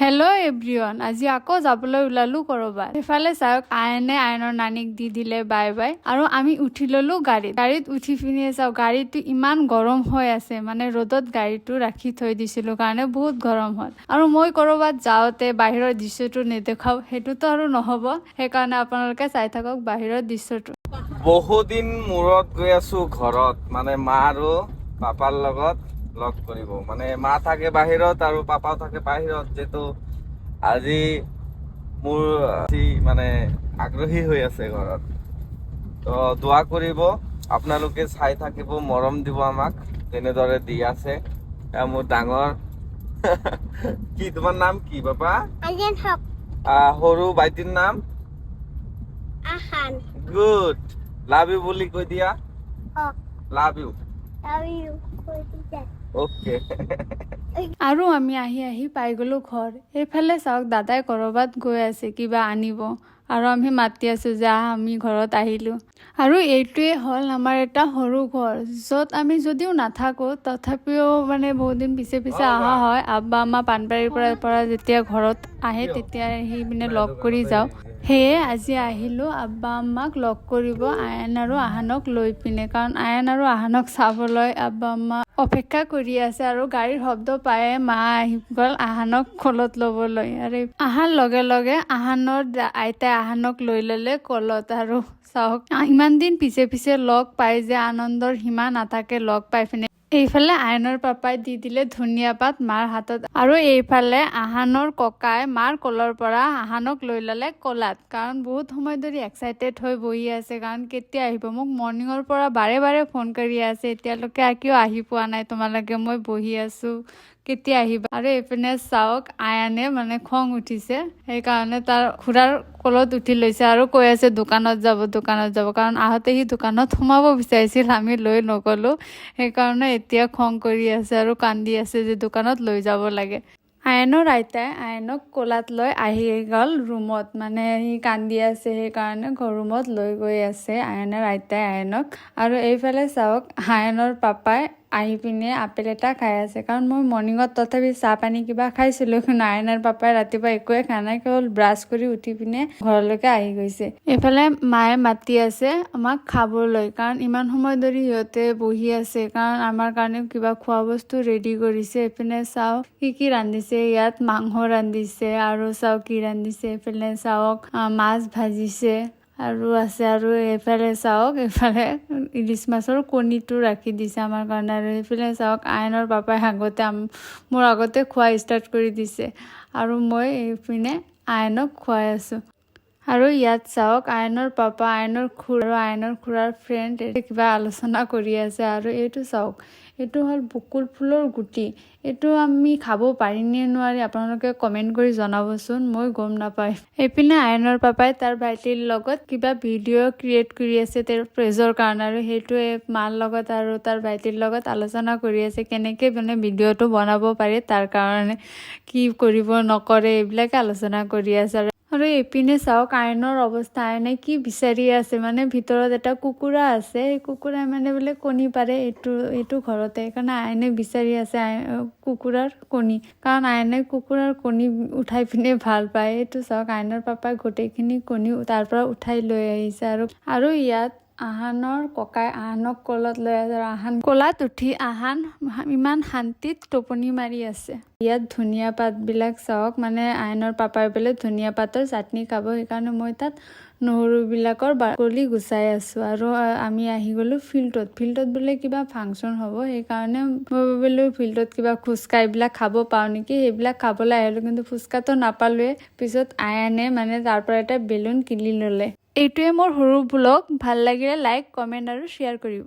Hello' everyone, আজি আকৌ যাবলৈ ওলালো কৰবাত। সেইফালে চাওক, আয়নে আয়নৰ নানীক দি দিলে বাই বাই আৰু আমি উঠি ললো গাড়ীত। গাড়ীত উঠি পিনে চাওক, গাড়ীটো ইমান গৰম হৈ আছে, মানে ৰ'দত গাড়ীটো ৰাখি থৈ দিছিলো কাৰণে বহুত গৰম হ'ল। আৰু মই কৰবাত যাওঁতে বাহিৰৰ দৃশ্যটো নেদেখাও, সেইটোতো আৰু নহ'ব। সেইকাৰণে আপোনালোকে চাই থাকক বাহিৰৰ দৃশ্যটো। বহুদিন মূৰত গৈ আছো ঘৰত, মানে মা আৰু পাপাৰ লগত লগ কৰিব। মানে মা থাকে বাহিৰত আৰু পাপাও থাকে বাহিৰত। যিহেতু আজি মোৰ বেছি মানে আগ্ৰহী হৈ আছে ঘৰত। তো দোৱা কৰিব আপোনালোকে, চাই থাকিব, মৰম দিব আমাক যেনেদৰে দি আছে। এয়া মোৰ ডাঙৰ কি, তোমাৰ নাম কি বাবা? আলিয়ান হক। সৰু ভাইটিৰ নাম? আহান। গুড, লাভ you বুলি কৈ দিয়া। হক। Love you. Love you কৈ দিছে। অ'কে। আৰু আমি আহি আহি পাই গ'লো ঘৰ। এইফালে চাওক, দাদাই ক'ৰবাত গৈ আছে কিবা আনিব আৰু আমি মাতি আছোঁ যে আহ, আমি ঘৰত আহিলোঁ। আৰু এইটোৱে হ'ল আমাৰ এটা সৰু ঘৰ, য'ত আমি যদিও নাথাকোঁ, তথাপিও মানে বহুত দিন পিছে পিছে অহা হয়। আব্বা আমা পাণবাৰীৰ পৰা যেতিয়া ঘৰত আহে, তেতিয়া আহি পিনে লগ কৰি যাওঁ। সেয়ে আজি আহিলোঁ আব্বা আম্মাক লগ কৰিব, আয়ন আৰু আহানক লৈ পিনে, কাৰণ আয়ন আৰু আহানক চাবলৈ আব্বা আম্মা অপেক্ষা কৰি আছে। আৰু গাড়ীৰ শব্দ পায়ে মা আহি গ'ল আহানক কোলত ল'বলৈ। আৰু আহাৰ লগে লগে আহানৰ আইতাই আহানক লৈ ল'লে কোলত। আৰু চাওক, ইমান দিন পিছে পিছে লগ পাই যে আনন্দৰ সীমা নাথাকে লগ পাই পিনে। এইফালে আয়নৰ পাপাই দি দিলে ধনিয়া পাত মাৰ হাতত আৰু এইফালে আহানৰ ককাই মাৰ কোলৰ পৰা আহানক লৈ ল'লে কোলাত, কাৰণ বহুত সময় ধৰি এক্সাইটেড হৈ বহি আছে, কাৰণ কেতিয়া আহিব। মোক মৰ্ণিঙৰ পৰা বাৰে বাৰে ফোন কৰি আছে, এতিয়ালৈকে কিয় আহি পোৱা নাই তোমালোকে, মই বহি আছোঁ, কেতিয়া আহিবা? আৰু এইপিনে চাওক, আয়ানে মানে খং উঠিছে, সেইকাৰণে তাৰ খুৰাৰ কোলত উঠি লৈছে আৰু কৈ আছে দোকানত যাব, দোকানত যাব। কাৰণ আহোঁতে সি দোকানত সোমাব বিচাৰিছিল, আমি লৈ নগ'লো। সেইকাৰণে এতিয়া খং কৰি আছে আৰু কান্দি আছে যে দোকানত লৈ যাব লাগে। আয়নৰ আইতাই আয়নক কোলাত লৈ আহি গ'ল ৰুমত। মানে সি কান্দি আছে, সেইকাৰণে ৰুমত লৈ গৈ আছে আয়নৰ আইতাই আয়নক। আৰু এইফালে চাওক, আয়নৰ পাপাই আহি পিনে আপেল এটা খাই আছে, কাৰণ মই মৰ্ণিঙত তথাপি চাহ পানী কিবা খাইছিলোঁ, কিন্তু আয়নৰ পাপাই ৰাতিপুৱা একোৱে খোৱা নাই, কেৱল ব্ৰাছ কৰি উঠি পিনে ঘৰলৈকে আহি গৈছে। এইফালে মায়ে মাতি আছে আমাক খাবলৈ, কাৰণ ইমান সময় ধৰি সিহঁতে বহি আছে, কাৰণ আমাৰ কাৰণে কিবা খোৱা বস্তু ৰেডি কৰিছে। এইপিনে চাওক কি কি ৰান্ধিছে। ইয়াত মাংস ৰান্ধিছে আৰু চাওক কি ৰান্ধিছে। এইফালে চাওক, মাছ ভাজিছে আৰু আছে। আৰু এইফালে চাওক, এইফালে ইলিচ মাছৰ কণীটো ৰাখি দিছে আমাৰ কাৰণে। আৰু এইফালে চাওক, আয়নৰ পাপাই আগতে মোৰ আগতে খোৱা ষ্টাৰ্ট কৰি দিছে আৰু মই এইপিনে আয়নক খুৱাই আছোঁ। আৰু ইয়াত চাওক, আয়নৰ পাপা, আয়নৰ খুৰা আৰু আয়নৰ খুৰাৰ ফ্ৰেণ্ড কিবা আলোচনা কৰি আছে। আৰু এইটো চাওক, এইটো হ'ল বকুল ফুলৰ গুটি। এইটো আমি খাব পাৰিনে নোৱাৰি, আপোনালোকে কমেণ্ট কৰি জনাবচোন, মই গম নাপায়। এইপিনে আয়নৰ পাপাই তাৰ ভাইটিৰ লগত কিবা ভিডিঅ' ক্ৰিয়েট কৰি আছে তেওঁৰ পেজৰ কাৰণে। আৰু সেইটোৱে মাৰ লগত আৰু তাৰ ভাইটিৰ লগত আলোচনা কৰি আছে, কেনেকৈ মানে ভিডিঅ'টো বনাব পাৰি, তাৰ কাৰণে কি কৰিব নকৰে, এইবিলাকে আলোচনা কৰি আছে। আৰু এইপিনে চাওক আয়নৰ অৱস্থা। আয়নে কি বিচাৰি আছে? মানে ভিতৰত এটা কুকুৰা আছে, সেই কুকুৰাই মানে বোলে কণী পাৰে এইটো ঘৰতে। সেইকাৰণে আয়নে বিচাৰি আছে কুকুৰাৰ কণী, কাৰণ আয়নে কুকুৰাৰ কণী উঠাই পিনে ভাল পায়। এইটো চাওক, আয়নৰ পাপাই গোটেইখিনি কণী তাৰ পৰা উঠাই লৈ আহিছে। আৰু ইয়াত আহানৰ ককাই আহানক কোলত লৈ আছে আৰু আহান কোলাত উঠি আহান ইমান শান্তিত টোপনি মাৰি আছে। ইয়াত ধনিয়া পাতবিলাক চাওক, মানে আয়নৰ পাপাই বোলে ধনিয়া পাতৰ চাটনি খাব, সেইকাৰণে মই তাত নহৰুবিলাকৰ বাকলি গুচাই আছোঁ। আৰু আমি আহি গ'লোঁ ফিল্ডত। ফিল্ডত বোলে কিবা ফাংচন হ'ব, সেইকাৰণে মই ভাবিলোঁ ফিল্ডত কিবা ফুচকা এইবিলাক খাব পাওঁ নেকি, সেইবিলাক খাবলৈ আহিলোঁ, কিন্তু ফুচকাটো নাপালোৱে। পিছত আয়ানে মানে তাৰ পৰা এটা বেলুন কিনি ল'লে। এইটোৱে মোৰ সৰু ব্লগ। ভাল লাগিলে লাইক, কমেণ্ট আৰু শ্বেয়াৰ কৰিব।